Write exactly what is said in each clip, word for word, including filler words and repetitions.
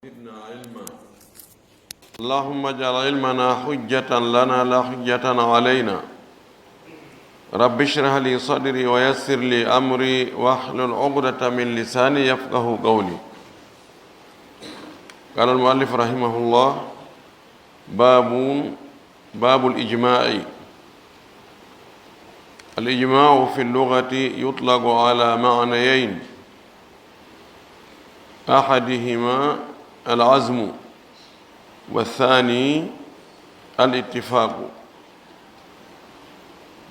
زدنا علما. اللهم اجعل علمنا حجة لنا لا حجة علينا. رب اشرح لي صدري ويسر لي أمري واحلل عقدة من لساني يفقه قولي. قال المؤلف رحمه الله: باب، باب الإجماع. الإجماع في اللغة يطلق على معنيين، أحدهما العزم، والثاني الاتفاق.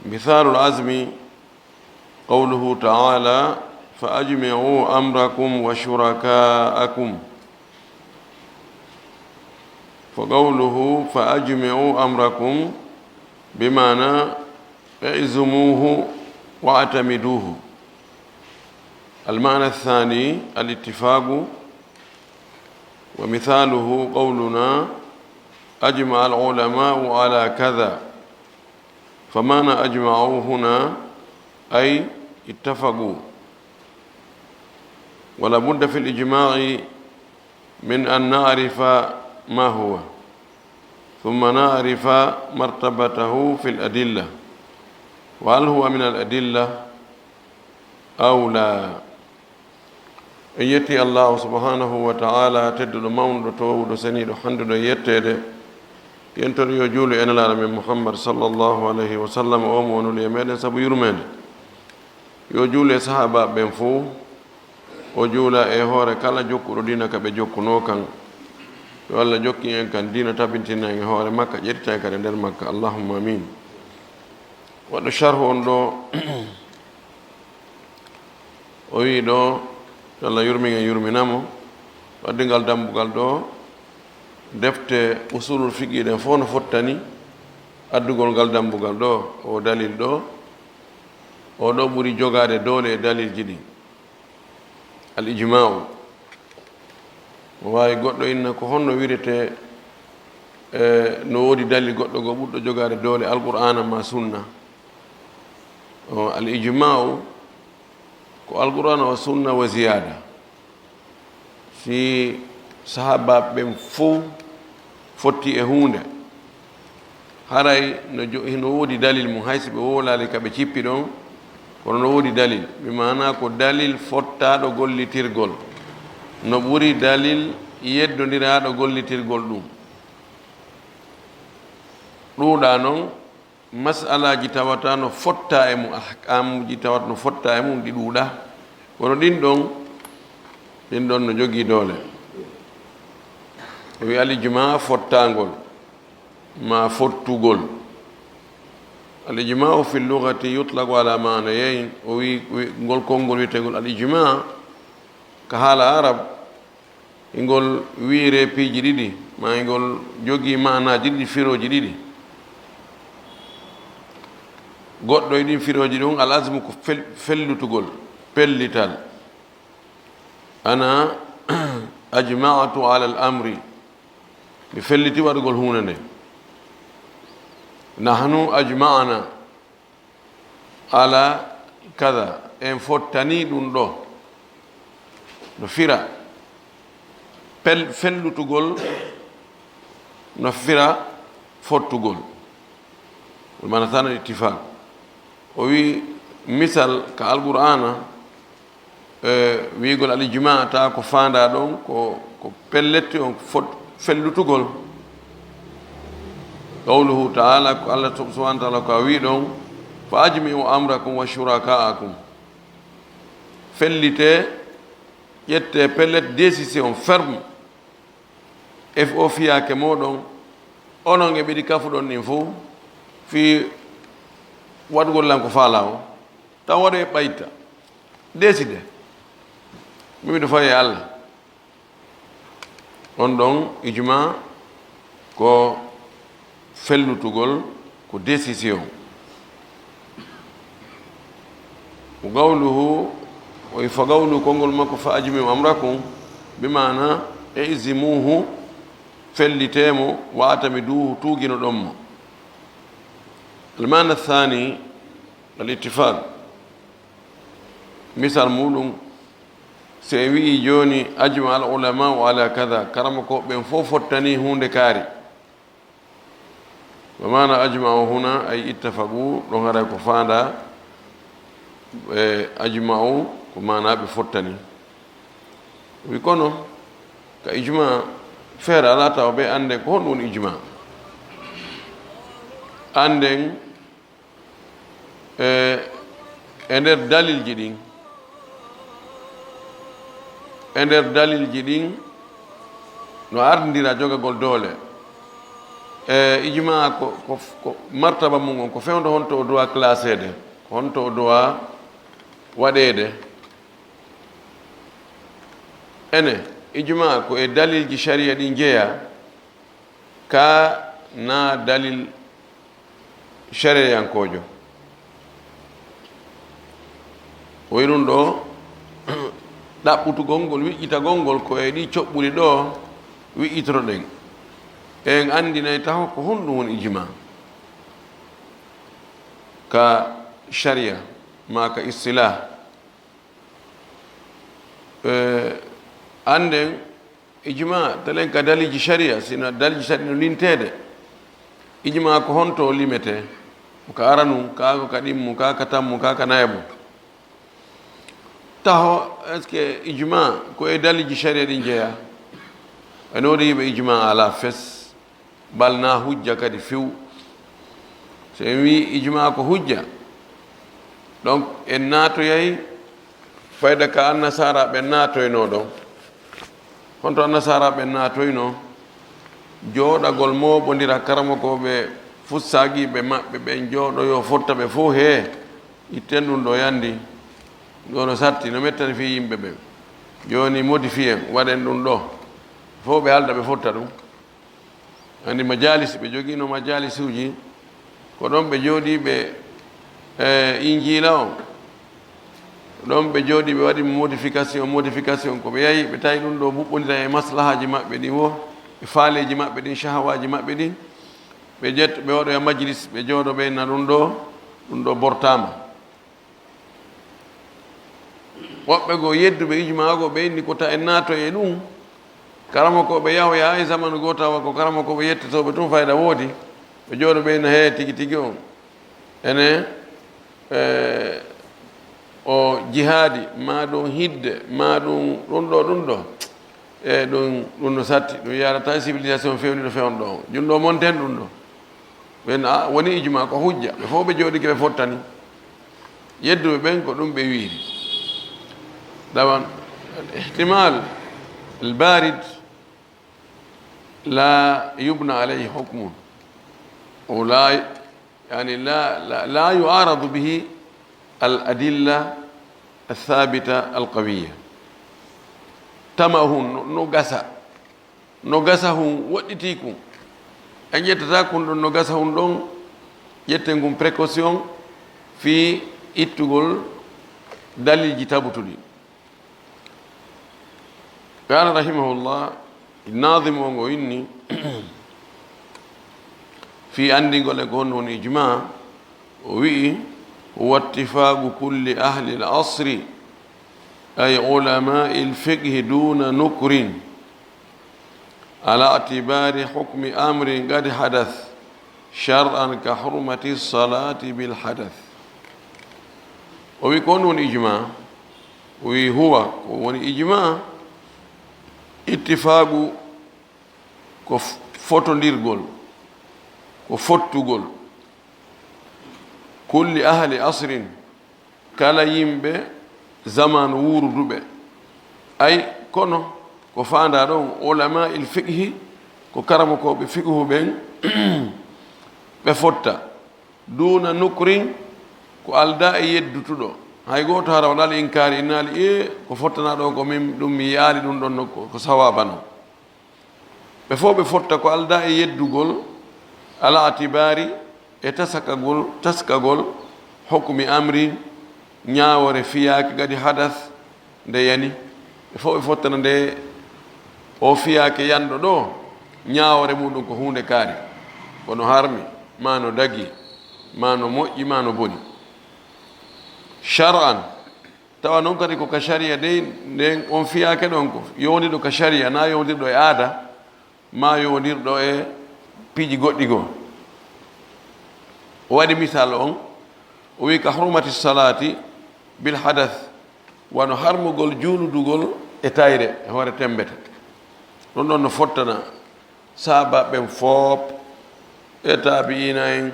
مثال العزم قوله تعالى: فأجمعوا أمركم وشركاءكم. فقوله: فأجمعوا أمركم، بمعنى اعزموه واعتمدوه. المعنى الثاني الاتفاق، ومثاله قولنا: أجمع العلماء على كذا. فمعنى أجمعوا هنا أي اتفقوا. ولا بد في الإجماع من أن نعرف ما هو، ثم نعرف مرتبته في الأدلة، وهل هو من الأدلة أو لا. En yetti Allahu subhanahu wa ta'ala, tedduɗo, mawnuɗo, towuɗo, seniiɗo, handuɗo e yetteede. Yentoɗo yo juulu e Nelaaɗo men Muhammad sallallahu alayhi wa sallam, o mo o nuli e meɗen sabu yurmeende. Yo juulu e sahaabaaɓe ɓen fow, o juula e hoore kala jokkuɗo diina ka ɓe jokkunoo kan. Yo Allah jokkin en kan diina, tabintina en e hoore makka, ƴettita en kadi e nder makka. Allahumma amin. Waɗɗo sharhu on ɗo, o wi'i ɗo, yo Allah yurmin en, yurmina mo, waddi ngal dambugal ɗo, defte usulul fiqhi ɗen fof no fottani addugol ngal dambugal ɗo, o dalil ɗo, o ɗo ɓuri jogaade doole e dalilji ɗi. Al ijma'u. No waawi goɗɗo inna ko honno wirete, e, no woodi dalil goɗɗo goo ɓurɗo jogaade doole Alqur'aana ma sunna. O, al ijma'u ko Alqur'aana wa sunna wa ziyaada. Si sahaabaaɓe ɓen fow fotti e huunde, haray no jo-, hino woodi dalil mum, hay si ɓe wowlaali ka ɓe cippi ɗon, kono no woodi dalil. Bi maanaa ko dalil fottaaɗo gollitirgol, no ɓuri dalil yeddondiraaɗo gollitirgol ɗum. Ɗuuɗaa non, mas'alaaji tawata no fotta e mum, ahkaamuuji tawata no fotta e mum, ɗi ɗuuɗaa. Kono ɗin ɗon, ɗin ɗon no jogii doole. O wi'i al ijmaa fottaangol, ma fottugol. Al ijmaa'u fi lugati yutlaqu ala maanayayn. O wi'i, wi-, ngol konngol wi'eteengol al ijmaa ka haala Arab, hingol wi'iree piiji ɗiɗi, ma hingol jogii maanaaji ɗiɗi, firooji ɗiɗi. Goɗɗo e ɗin firooji ɗin, al azmu ko fel-, fellutugol, pellital. Ana ajma'tu ala al amri, mi felliti waɗugol huunde nde. Nahnu ajma'na ala kada, en fottani ɗum ɗo. No fira pel-, fellutugol, no fira fottugol. Wal maana thani al ittifaq. O wi misal ka Alqur'aana, e, wi'ugol al ijmaa, ta ko faandaa ɗon, ko, ko pelletti on fot-, fellutugol. Qawluhu ta'ala, ko Allah sub-, subhanahu wa ta'ala ko a wi ɗon, "Fa ajmi'u amrakum wa shuraka'akum." Fellite, ƴette pellet, décision ferme. F O fiyaake mooɗon, onon e ɓe ɗi kafuɗon ɗin fow, fii waɗugol lan ko faalaa o, taw waɗoy ɓayta, décide, mi miɗo fawi e Allah. On ɗon ijma ko fellutugol, ko décision. Wa qawluhu, o fa qawluhu, konngol makko, "Fa ajmi'u amrakum", bi maana, "I'zimuhu", fellitee mo, "wa atamiduhu", tuuginoɗon mo. Al maana thani, al ittifaq. Misal muɗum, Si en wi'i jooni, "Ajma al ulama'u ala kada", karamokooɓe ɓen fof fottani huunde kaari. Wa maana ajma'u huna ay ittafaqu, ɗon haray ko faandaa, e ajma'u ko maana ɓe fottani. Wi kono, ka ijma feere alaa tawa ɓe annden ko honɗum woni ijma. Annden e, e nder dalilji ɗin, e nder dalilji ɗin no ardindira jogagol doole. E, ijma ko, ko, ko martaba mum on, ko fewndo honto o doit classeede, ko honto o doit waɗeede. Ene, ijma ko e dalilji sharia ɗin jeyaa, ka na dalil shareyankoojo. Woy ɗum ɗo, ɗaɓɓutugol ngol, wiƴƴitagol ngol, ko e ɗi coɓɓuli ɗo wiƴƴitotoɗen. En anndinay taho ko honɗum woni ijma ka sharia, maa ka istilah. Eh, annden, ijma, telen ka daliji sharia, sina daliji sharia no linteede. Ijma ko honto o limete? Ka aranun, ka ko ka ɗimmu, ka ka tammu, ka ka nayaɓu. Taho, est-ce que ijma ko e daliji sharia ɗin jeyaa? Ene woodi yiɓe ijma ala fes, bal na hujja kadi few. So en wi ijma ko hujja, donc en naatoyay fayda ka annasara ɓe naatoyno ɗon. Honto annasara ɓe naatoyno? Jooɗagol mooɓondira karamokooɓe fussaagiiɓe maɓɓe ɓen, jooɗoyo fotta ɓe fow hee, itten ɗum ɗo yandi, ɗo no satti, no mettani fii yimɓe ɓen. Jooni modifiyen, waɗen ɗum ɗo. Fow ɓe halda ɓe fotta ɗum. Andi majalis, ɓe jogiino majalisuuji, ko ɗon ɓe jooɗi ɓe, e, Injiila on. Ɗon ɓe jooɗi ɓe waɗi modification, modification. Ko ɓe yahi, ɓe tawi ɗum ɗo ɓuɓɓondira e maslahaaji maɓɓe ɗin wo, e faaleeji maɓɓe ɗin, shahawaaji maɓɓe ɗin. Ɓe ƴetta, ɓe waɗoya majlis, ɓe jooɗo, ɓe inna ɗum ɗo, ɗum ɗo bortaama. Woɓɓe goo yedduɓe ijmaa goo, ɓe inni ko ta en naatoy e ɗum. Karamokooɓe yahoya e zamanu goo, tawa ko karamokooɓe yettotooɓe tun fayda woodi. Ɓe jooɗo ɓe inna hee tigi tigi on. Ene, e, o jihaadi, maa ɗum hidde, maa ɗum ɗum ɗo, ɗum ɗo. E ɗum, ɗum no satti, ɗum yaarata e civilisation fewniɗo fewndo on. Junɗo monten ɗum ɗo. Ɓen a, woni ijma ko hujja. Ɓe fof ɓe jooɗike ɓe fottani. Yedduɓe ɓen ko ɗum ɓe wiiri. Ɗawan, al-ihtimal al-barid la yubna alayhi hukmun. O la, yani la, la, la yu'aradu bihi al-adilla al-thabita al-qawiyya. Tama hun no, no gasa. No gasa hun woɗɗitii kun. En ƴettata kun ɗon no gasa hun ɗon, ƴetten kun précaution fii ittugol dalilji tabutuɗi. Qaala rahimahullah, naadimu o ngo inni, fii anndingol en ko honno woni ijma, o wi'i, "Huwa ittifaqu kulli ahli al-asri, ay ulama'i al-fiqhi duna nukrin." Ala i'tibari hukmi amrin qad hadath, shar'an ka hurmati salati bil hadath. O wi ko on woni ijma? O wi huwa, ko woni ijma, ittifaqu ko f-, fotondirgol, ko fottugol, kulli ahli asrin, kala yimɓe zamanu wuuruduɓe. Ay, kono ko faandaa ɗon, ulama il fiqhi, ko karamokooɓe fiqhu ɓen, ɓe fotta. Duuna nukrin, ko aldaa e yeddutuɗo. Hay gooto hara waɗaali inkaari, innaali, "Ee, ko fottanaa ɗon ko min, ɗum mi yi'aali ɗum ɗon no ko, ko sawaaba non." Ɓe fof ɓe fotta ko aldaa e yeddugol, ala atibaari e tasakagol, taskagol, hukmi amri, ñaawoore fiyaake kadi hadas nde yani. Ɓe fof ɓe fottana nde o fiyaake yanɗo ɗo, ñaawoore muɗum ko huunde kaari. Kono harmi, maa no dagi, maa no moƴƴi, maa no boni. Shar'an, Tawa noon kadi ko ka sharia dey, nden on fiyaake ɗon ko yowndirɗo ka sharia, na yowndirɗo e aada, ma yowndirɗo e piiji goɗɗi goo. O waɗi misal on, o wi: "Ka hurmati salati bil hadath," wano harmugol juuludugol e tayre, e hoore tembete. Ɗum ɗon no fottana sahaaba ɓen fof, e taabi'iina en,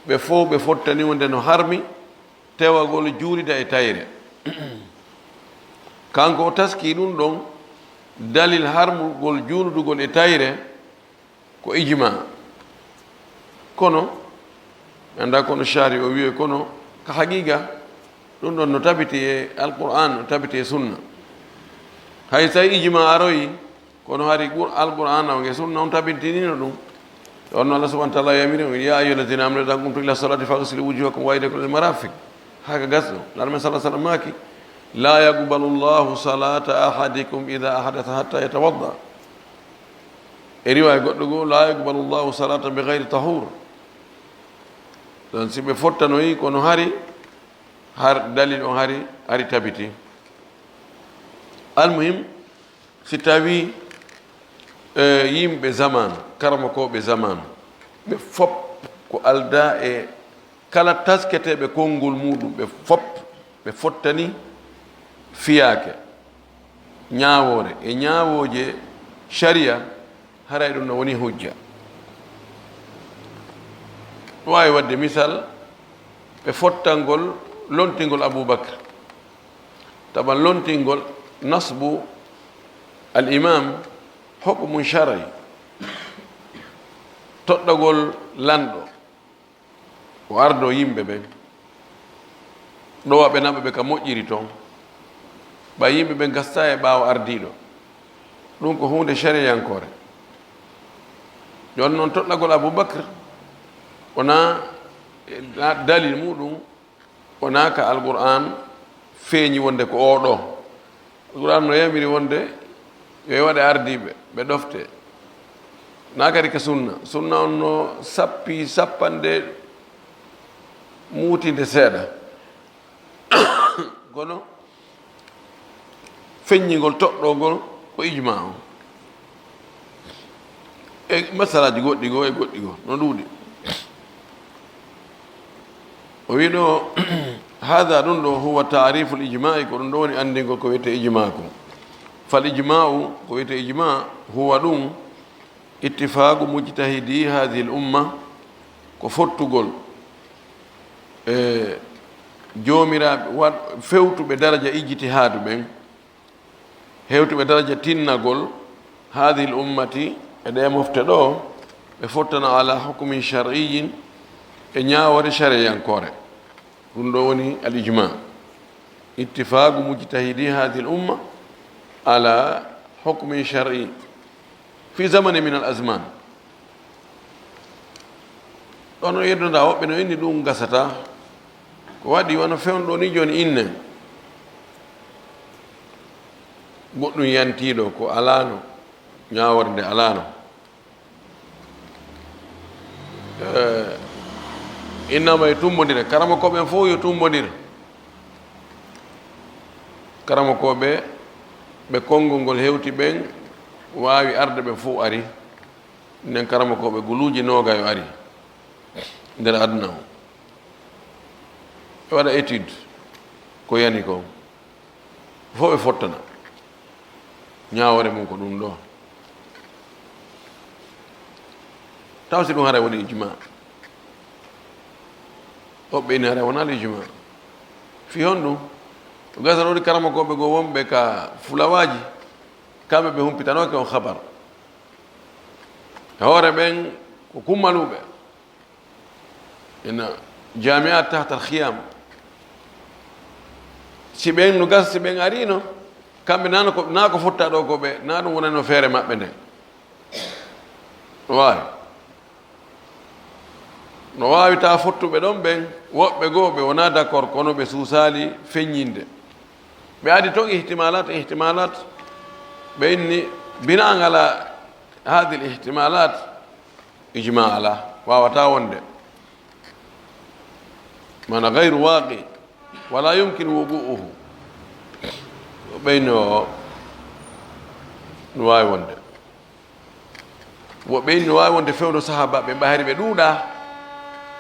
ɓe fof ɓe fottani wonde no harmi tewagol juulida e tayre. Kanko o taski ɗum ɗon, dalil harmugol juuludugol e tayre ko ijma. Kono, mi anndaa kono shari o wi'oy, kono ka haqiqa, ɗum ɗon no tabiti e Alqur'an, no tabiti e sunna. Hay so tawi ijma aroyi, kono hari Qur-, Alqur'ana on e sunna on tabintinino ɗum. Ɗon no Allah subhanahu wa ta'ala yamiri on, "Ya ayyuhallazina amanu idha qumtum ila salati faghsilu wujuhakum wa aydiyakum ila al-marafiq." Haka gasno. Laara men sallallahu alaihi wasallam maaki, "La yaqbalu Allahu salata ahadikum idha ahdatha hatta yatawadda." E riwaya goɗɗo goo, "La yaqbalu Allahu salata bi ghayri tahur." Ɗon si ɓe fottanoyi, kono hari, har dalil on hari, hari tabiti. Almuhim, si tawi, eh, yimɓe zaman, karamokooɓe zaman, ɓe fop ko alda e kala tasketeeɓe konngol muɗum, ɓe fop ɓe fottani fiyaake, ñaawoore e ñaawooje sharia, haray ɗum no woni hujja. Ɗum waawi waɗde misal, ɓe fottangol lontingol Abubakar. Taban lontingol nasbu al imam hukmun shar'i, toɗɗagol lanɗo, o ardo yimɓe ɓen, ɗowa ɓe, naɓa ɓe ka moƴƴiri ton, ɓay yimɓe ɓen gasta e ɓaawo ardiiɗo. Ɗum ko huunde shariyankoore. Jooni noon, toɗɗagol Abubakar, wonaa, na dalil muɗum, wonaa ka Alqur'an feeñi wonde ko oo ɗoo. Alqur'an no yamiri wonde yo ɓe waɗe ardiiɓe, ɓe ɗofte. Na kadi ka sunna. Sunna on no sappi sappande muutinde seeɗa. Kono feññingol toɗɗoogol ko ijma on. E masalaaji goɗɗi goo e goɗɗi goo, no ɗuuɗi. O wi ɗo, "Hada, ɗum ɗo, huwa taariful ijma'i, ko ɗum ɗo woni anndingol ko wiyetee ijma ko. Fal ijma'u, ko wiyetee ijma, huwa ɗum, ittifaqu mujtahidi hadhihi al umma, ko fottugol e joomiraaɓe waɗ-, fewtuɓe daraja ijtihaadu ɓen, hewtuɓe daraja tinnagol, hadhihi al ummati, e ɗee mofte ɗoo, ɓe fottana ala hukmin shar'iyyin, e ñaawoore shariyankoore." Ɗum ɗo woni al ijma. Ittifaqu mujtahidi hadhihi al umma ala hukmin shar'i fi zamanin min al azman. Ɗon no yeddoɗaa, woɓɓe no inni ɗum gasata. Ko waɗi wano fewndo ni jooni innen. Goɗɗum yantiiɗo ko alaano, ñaawoore nde alaano. Eh, innama e tumbondire. Karamokooɓe ɓen fof yo tumbondir. Karamokooɓe ɓe konngol ngol hewti ɓen waawi arde ɓen fof ari. Nden karamokooɓe guluuji noogayo ari nder aduna o. Ɓe waɗa étude ko yani kon. Fof ɓe fottana. Ñaawoore mum ko ɗum ɗo. Taw si ɗum haray woni ijma. Woɓɓe ini haray wonaa ijma. Fii honɗum? Ko gasa ɗo waɗi karamokooɓe goo wonɓe ka fulawaaji, kamɓe ɓe humpitanoke on habar. E hoore ɓen ko kummaluɓe. Ina jami'at tahta al khiyam. Si ɓen no gasa, si ɓen arino, kamɓe nano ko, na ko fotta ɗo ko ɓe, na ɗum wonano feere maɓɓe nden. No waawi. No waawi ta fottuɓe ɗon ɓen, woɓɓe goo ɓe wonaa d'accord, kono ɓe suusaali feññinde. Ɓe adi ton ihtimalat, ihtimalat, ɓe inni bina'an ala hadhihi al ihtimalat, ijma ala, waawata wonde. Mana gayru waqi, wala yumkin wuqu'uhu. Ɓeyno no waawi wonde. Woɓɓe ɓe no waawi wonde fewndo sahaabaaɓe ɓe, hari ɓe ɗuuɗaa.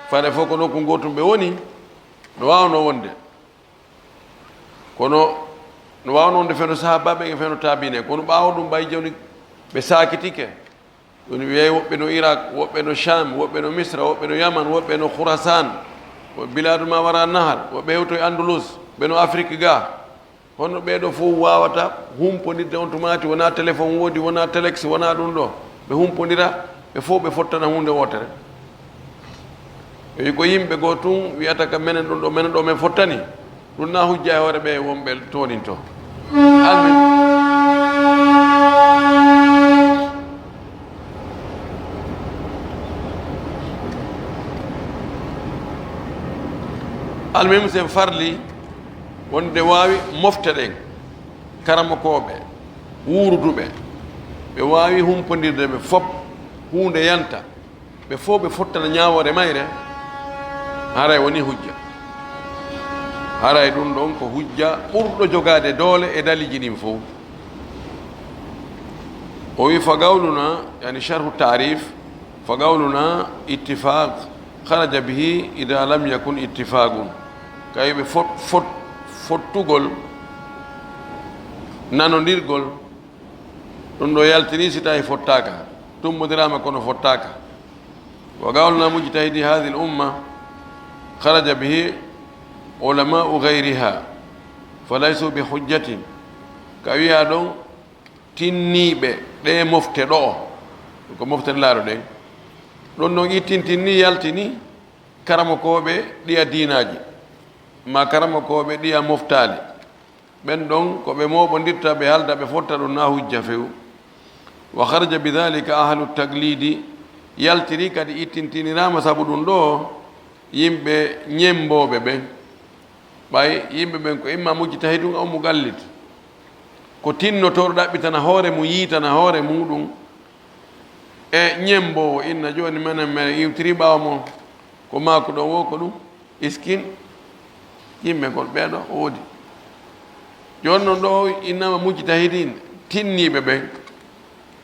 Fare fof ko nokku gootum ɓe woni, no waawnoo wonde. Kono no waawnoo wonde fewndo sahaabaaɓe e fewndo taabiine. Kono ɓaawo ɗum, ɓay jooni ɓe saakitike. Woni wiyay woɓɓe no Irak, woɓɓe no Sham, woɓɓe no Misra, woɓɓe no Yaman, woɓɓe no Khurasan, woɓɓe biladu ma wara nahar, woɓɓe hewto e Andalus, ɓe no Afrik ga. Hono ɓee ɗoo fof waawata humpondirde on tumaati, wonaa téléphone woodi, wonaa telex, wonaa ɗum ɗoo. Ɓe humpondira, ɓe fof ɓe fottana huunde wootere. E ko yimɓe goo tun wiyata ka menen ɗum ɗo, menen ɗo men fottani. Ɗum na hujja e hoore ɓe wonɓe tooninto. Almin. Almin sen farli wonde waawi mofte ɗen, karamokooɓe, wuuruduɓe, ɓe waawi humpondirde ɓe fop huunde yanta. Ɓe fof ɓe fottana ñaawoore mayre, haray woni hujja. Haray ɗum ɗon ko hujja ɓurɗo jogaade doole e daliiji ɗin fof. O wi, fa gawluna, yani sharhu taarif, fa gawluna ittifaq kharaja bihi ida lam yakun ittifaqun. Kay ɓe fot-, fot-, fottugol, nanondirgol, ɗum ɗo yaltiri si tawi fottaaka, tumbodiraama kono fottaaka. Wa gawluna mujtahidi hadhihi al-umma kharaja bihi ulama'u ghayriha, fa laysu bi hujjatin. Ka wiya ɗon tinniiɓe ɗe mofte ɗo'o, ko mofte laaroɗen. Ɗon ɗon ittintinni, yaltini karamokooɓe ɗiya diinaaji, ma karamokooɓe ɗiya moftaali. Ɓen ɗon ko ɓe mooɓondirta, ɓe haalda, ɓe fotta, ɗum na hujja few. Wa kharaja bi dhalika ahlu taglidi, yaltiri kadi ittintiniraama sabu ɗum ɗo yimɓe ñembooɓe ɓen. Ɓay yimɓe ɓen ko imma mujtahidun aw muqallid. Ko tinnotooɗo ɗaɓɓitana hoore mum, yiitana hoore muɗum e ñemboowo, inna jooni menen, menen iwtiri ɓaawo mo, ko maaku ɗon wo ko ɗum. Iskin, yimɓe gol ɓeeɗo woodi. Jooni non ɗo innama mujtahidin, tinniiɓe ɓen,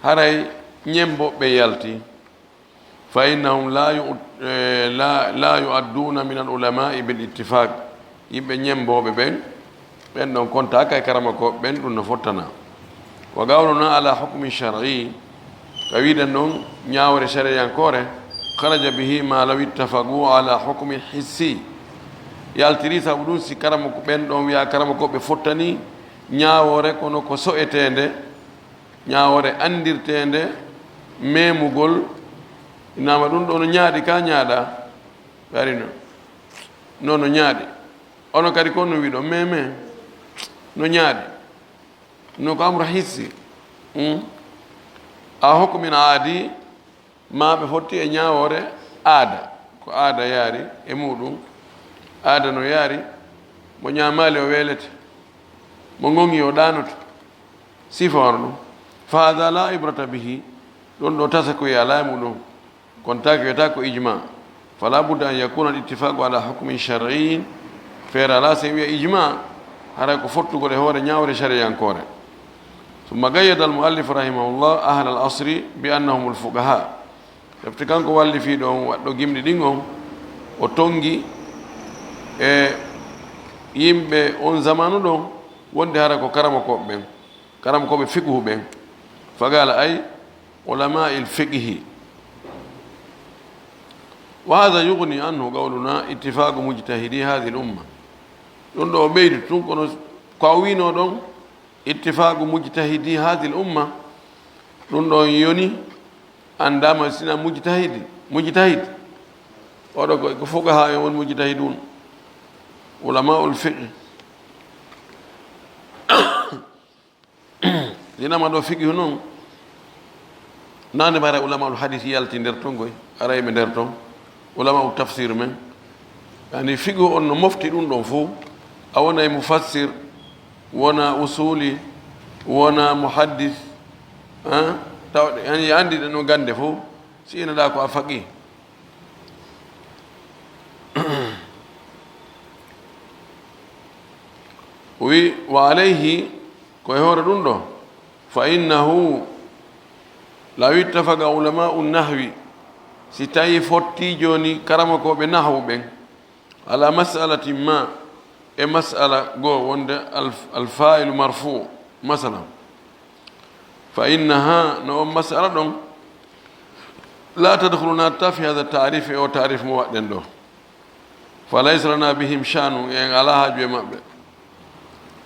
haray ñembooɓe ɓe yalti. Fa innahum la yu-, eh, la, la yu'adduna min al ulama'i bil ittifaq. Yimɓe ñembooɓe ɓen, ɓen ɗon kontaaka e karamokooɓe ɓen, ɗum no fottana. Wa gawluna ala hukmi shar'i, ka wiɗen ɗon, ñaawore shari'ankoore, kharaja bihi ma law ittafaqu ala hukmi hissi. Yaltiri sabu ɗum si karamoko ɓen ɗon wiya karamokooɓe fottani ñaawore kono ko so'eteende, ñaawore anndirteende memugol, inama ɗum ɗo no ñaaɗi ka ñaaɗa, ɓe ari no, no, no ñaaɗi. Ono kadi ko no wiɗo meme, no ñaaɗi. No ko amra hissi. Hmm? A hukmin aadi, ma ɓe fotti e ñaawoore aada. Ko aada yaari e muɗum. Aada no yaari, mo ñaamaali o weelete, mo ŋoŋi o ɗaanoto. Sifa wano ɗum. Fa hada la ibrata bihi, ɗon ɗo tasa ko e alaa e muɗum. Kono taake wiyata ko ijma. Fala budda an yakuna al ittifaqu ala hukmin shar'iyyin. Feere alaa si en wiya ijma, haray ko fottugol e hoore ñaawre shari'ankoore. Summa gayyada al muallif rahimahullah ahla al asri bi annahum al fuqaha. Defte kanko wallifiiɗo on, waɗɗo gimɗi ɗin on, o tongi e yimɓe on zamanu ɗon, wonde hara ko karamokooɓe ɓen, karamokooɓe fiqhu ɓen. Fagala ay ulama'il fiqhi. Wa hadha yughni anhu qawluna ittifaqu mujtahidi hadhihi al umma. Ɗum ɗo o ɓeydi tun, kono ko a wiino ɗon, ittifaqu mujtahidi hadhihi al umma, ɗum ɗon yoni anndama sina mujtahidi, mujtahid. Oɗo ko, ko fuqaha en woni mujtahidun, ulama'ul fiqh. Sinama ɗo fiqhu non, nane mara ulama'ul hadith yalti nder ton goy, aray ɓe nder ton. Ulama'u tafsir men, yani fiqhu on no mofti ɗum ɗon fof. A wonay mufassir, wona usuli, wona muhaddis, ah, taw yani andi ɗe no gande fof, si ina ɗa ko a faqih. O wi, wa alayhi, Ko e hoore ɗum ɗo, fa innahu law ittafaqa ulama'u nahwi, si tawi fotti jooni karamokooɓe nahwu ɓen, ala mas'alatin ma, e mas'ala goo wonde al, al fa'ilu marfu', masalan, fa innaha, no on mas'ala ɗon, la tadkhuluna hatta fi hadha ta'rif, e o ta'rif mo waɗɗen ɗo. Fa laysa lana bihim sha'nun, en alaa haaju e maɓɓe.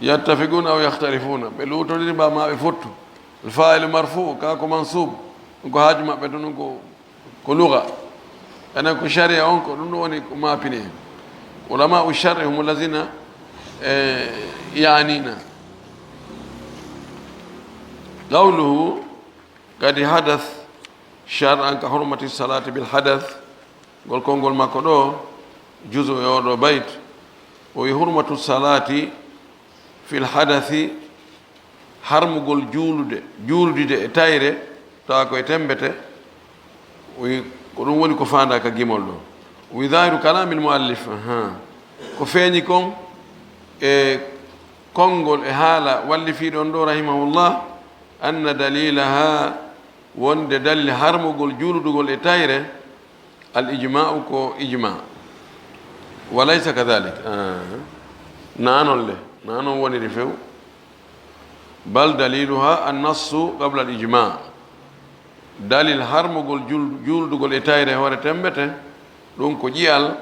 Yattafiquna aw yakhtalifuna, ɓe luutondiri ba ma ɓe fottu. Al fa'ilu marfu', ka ko mansub, ɗum ko haaju maɓɓe tun, ɗum ko, ko lugha. Enen ko sharia on, ko ɗum ɗum woni ko maapini en. Ulama'u shar'i hum allazina, eh, ya'nina. Qawluhu, kadi hadath shar'an ka hurmati salati bil hadath, ngol konngol makko ɗo, juzu e oɗo bayt, o wi hurmatu salati fil hadathi, harmugol juulude, juuldude e tayre, tawa ko e tembete, o wi ko ɗum woni ko faandaa ka gimol ɗo. O wi zahiru kalamil muallif, aha, ko feeñi kon e konngol e haala wallifiiɗo on ɗo, rahimahullah, anna dalilaha, wonde dalil harmugol juuludugol e tayre, al ijma'u, ko ijma. Wa laysa kadhalik. Ah. Na non le, na non woniri few. Bal daliluha an nassu qabla al ijma. Dalil harmugol jul-, juuludugol e tayre hoore tembete, ɗum ko ƴi'al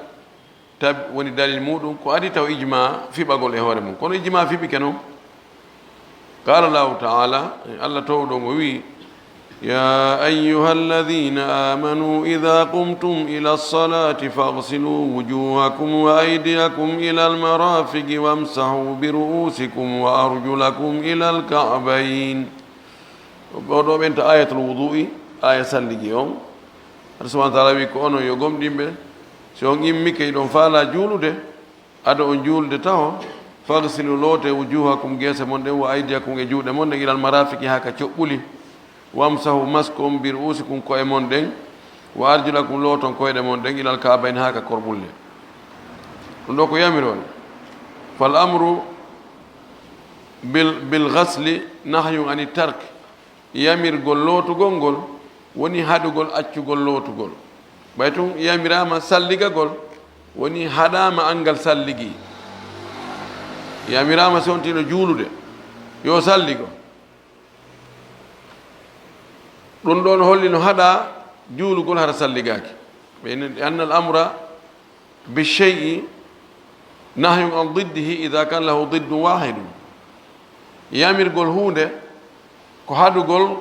tab-, woni dalil muɗum, ko adii taw ijma fiɓagol e hoore mum. Kono ijma fiɓike non. Qala Allahu ta'ala, Allah towɗo ngo wi, ya ayyuha alladhina amanu idha qumtum ila salati faghsilu wujuhakum wa aydiyakum ila almarafiqi wamsahu bi ru'usikum wa arjulakum ila alka'bayn. O ɗo ɓenta ayatul wudu'i, aya salligi on. Allah subhanahu wa ta'ala wi ko onon yo gomɗinɓe, si on immike hiɗon faalaa juulude, ado on juulude taho, faghsilu, loote, wujuhakum, geese mon ɗen, wa aydiyakum, e juuɗe mon ɗen, ilal marafiqi, haa ka coɓɓuli, wamsahu, maskon, bi ru'usikum, ko'e mon ɗen, wa arjulakum, looton koyɗe mon ɗen, ilal ka'bayn, haa ka korɓulle. Ɗum ɗo ko yamiroore. Fal amru bil, bil ghasli nahyun ani tark. Yamirgol lootugol ngol woni haɗugol accugol lootugol. Ɓay tun yamiraama salligagol, woni haɗaama anngal salligi. Yamiraama si on tino juulude, yo salligo. Ɗum ɗon holli no haɗaa juulugol hara salligaaki. Ɓe ne, annal amra bi shay'i nahyun an diddihi idha kana lahu diddun wahidun. Yamirgol huunde ko haɗugol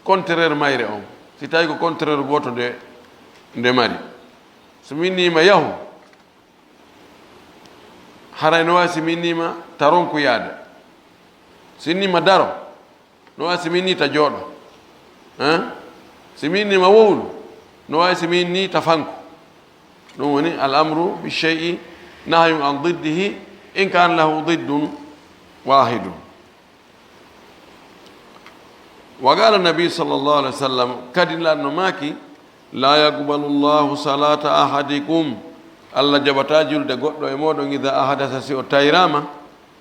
contraire mayre on, si tawi ko contraire gooto nde, nde mari. So mi innii ma yahu, haray no waawi si mi innii ma ta ronku yaade. Si innii ma daro, no waawi si mi innii ta jooɗo. Hein? Si mi innii ma wowlu, no waawi si mi innii ta fanku. Ɗum woni al amru bi shay'i nahyun an diddihi in kana lahu diddun wahidun. Wa qala nabi sallallahu alaihi wasallam, kadi lanno maaki, la yaqbalu Allahu salata ahadikum, Allah jaɓataa julde goɗɗo e mooɗon, idha ahadasa, si o tayraama,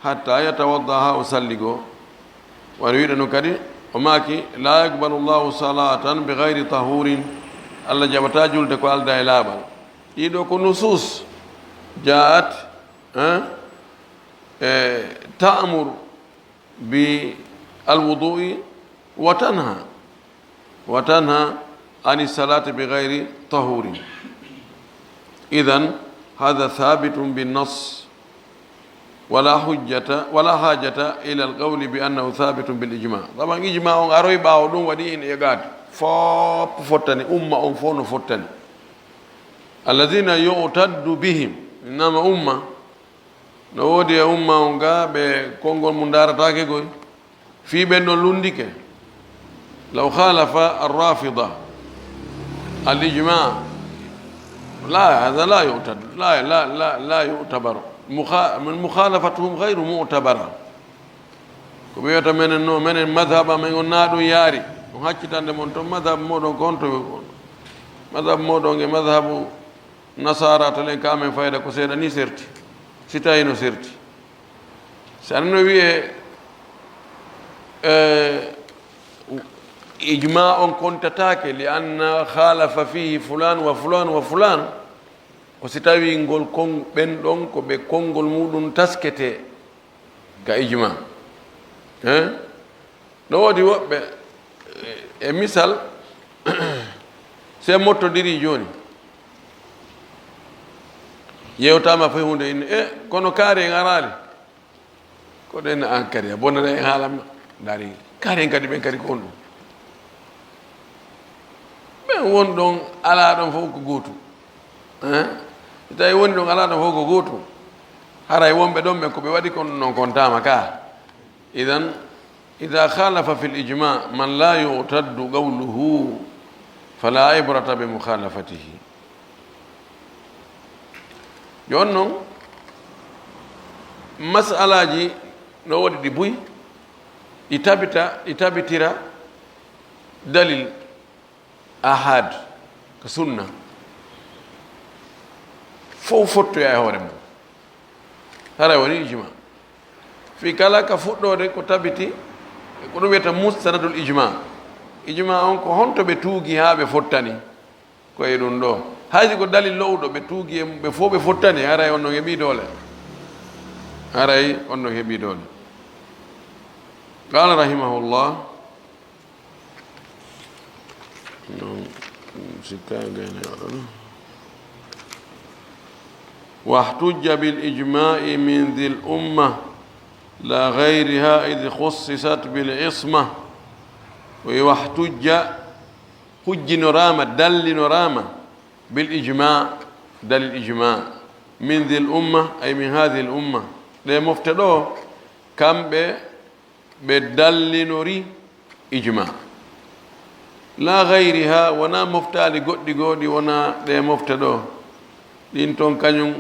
hatta yatawadda, haa o salligo. Wano wiɗo non kadi, o maaki, la yaqbalu Allahu salatan bi ghayri tahurin, Allah jaɓataa julde ko aldaa e laaɓal. Ɗiɗo ko nusus ja'at, eh, e ta'mur bi alwudu'i wa tanha, wa tanha ani salati bi ghayri tahurin. Idhan hadha thabitun bin nas, wala hujjata, wala hajata ila alqawli bi annahu thabitun bil ijma. Taban ijma on aroy ɓaawo ɗum, waɗi in egaat. Fof fottani, umma on fof no fottani. Alladhina yu'taddu bihim, innama umma, no woodi e umma on ga ɓe konngol mum ndaarataake goy. Fii ɓen ɗon lunndike. Law khalafa ar-rafida al-ijma, la, hadha la yu'tad, la, la, la, la yu'tabar. Mukha-, mukhalafatuhum ghayru mu'tabara. Ko ɓe wiyata menen no, menen madhhab amen on na ɗum yaari. On haccitande mon ton madhhab moɗon ko honto woni? Madhhab moɗon e madhhabu Nasaara talen ka amen fayda ko seeɗa ni serti, si tawi no serti. Si aɗa no wi'e Eh, ijma on kontataake, li anna khalafa fihi fulan wa fulan wa fulan. Ko si tawi ngol kon, ɓen ɗon ko ɓe konngol muɗum taskete ka ijma. Eh? No woodi woɓɓe, eh, e misal, se mottodiri jooni, yewtama fay hunde, inne, e kono kaari en araali. Ko ɗen an kadi a bonata en haalamma. Dari kaari en kadi, ɓen kadi ko honɗum? Ɓen won ɗon, alaa ɗon fof ko gootum. Eh? So tawi woni ɗon, alaa ɗon fof ko gootum, haray wonɓe ɗon ɓen ko ɓe waɗi kon non kontaama ka. Idan, ida khalafa fil ijma man la yu'taddu qawluhu, fala ibrata bi mukhalafatihi. Jooni non, masalaaji no woodi ɗi buy, ɗi tabita, ɗi tabitira dalil ahad ka sunna, fof fottoya e hoore mum. Haray woni ijma. Fii kala ka fuɗɗoode ko tabiti, ko ɗum wiyata mustanadul ijma. Ijma on ko honto ɓe tuugi haa ɓe fottani? Ko e ɗum ɗo. Haysi ko dalil lo'uɗo, ɓe tuugi e mum, ɓe fof ɓe fottani, haray on non heɓi doole. Haray on non heɓi doole. Qala rahimahullah, non, sikka e gayne oɗon. واحتج بالإجماع من ذي الأمة لا غيرها إذ خصصت بالعصمة. واحتج, hujjinoraama, dallinoraama, bil ijma, dalil ijma, min dhil umma, ay min hadhihi al umma. Ɗe mofte ɗo, kamɓe ɓe dallinori ijma. La ghayriha, wona moftaali goɗɗi goo ɗi wona ɗe mofte ɗo. Ɗin ton kañum